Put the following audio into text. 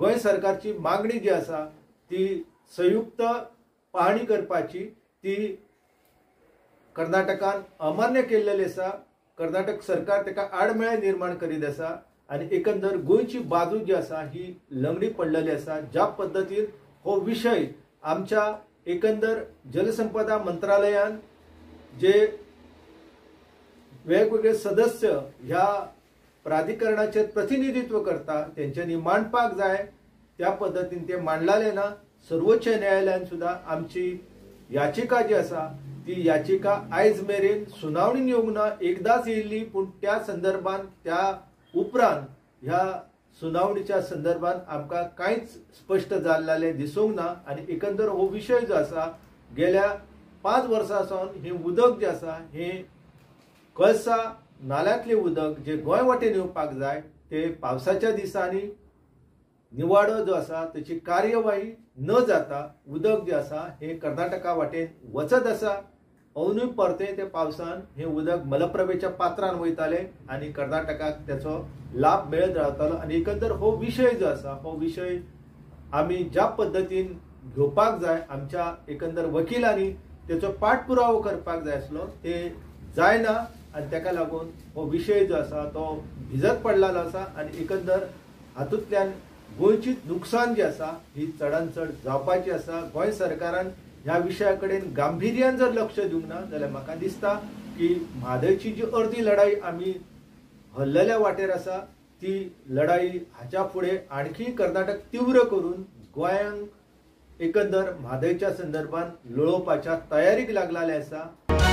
गोंय सरकारची मागणी जी आसा ती संयुक्त पाहणी करपाची ती कर्नाटकान अमान्य केल्लेली आसा। कर्नाटक सरकार ताका आडमेळें निर्माण करीत आसा आनी एकंदर गोंयची बाजू जी आसा ही लंगडी पडलेली आसा। ज्या पद्दतीन हो विशय आमच्या एकंदर जलसंपदा मंत्रालयान जे वेगवेगळे सदस्य ह्या प्राधिकरणाचेर प्रतिनिधित्व करता तेंच्यांनी मांडपाक जाय त्या पद्दतीन ते मांडलेले ना। सर्वोच्च न्यायालयान सुद्दां आमची याचिका जी आसा ती याचिका आयज मेरेन सुनावणी येवंक ना, एकदांच येयल्ली, पूण त्या संदर्भान त्या उपरांत ह्या सुनावणीच्या संदर्भान आमकां कांयच स्पश्ट जाल्लें दिसूंक ना। आनी एकंदर हो विशय जो आसा गेल्या 5 वर्सां सावन हें उदक जें आसा हें कळसा नाल्यांतलें उदक जे गोंय वाटेन येवपाक जाय ते पावसाच्या दिसांनी निवाडो जो आसा तेची कार्यवाही न जाता उदक जे आसा हे कर्नाटका वाटेन वचत आसा। अवनूय परते ते पावसान हे उदक मलप्रभेच्या पात्रान वयताले आनी कर्नाटकाक तेचो लाभ मेळत रावतालो। आनी एकंदर हो विशय जो आसा हो विशय आमी ज्या पद्दतीन घेवपाक जाय आमच्या एकंदर वकिलांनी तेचो पाठपुरावो करपाक जाय आसलो ते जायना आनी तेका लागून हो विशय जो आसा तो भिजत पडलेलो आसा आनी एकंदर हातूंतल्यान गोंयची नुकसान जी आसा ही चडान चड जावपाची आसा। गोंय सरकारान ह्या विशया कडेन गांभिर्यान जर लक्ष दिवंक ना जाल्यार म्हाका दिसता की म्हादयची जी अर्दी लढाई आमी हल्लेल्या वाटेर आसा ती लढाई हाच्या फुडें आणखी कर्नाटक तीव्र करून गोंयांक एकंदर म्हादयच्या संदर्भात लढोवपाच्या तयारीक लागलेले आसा।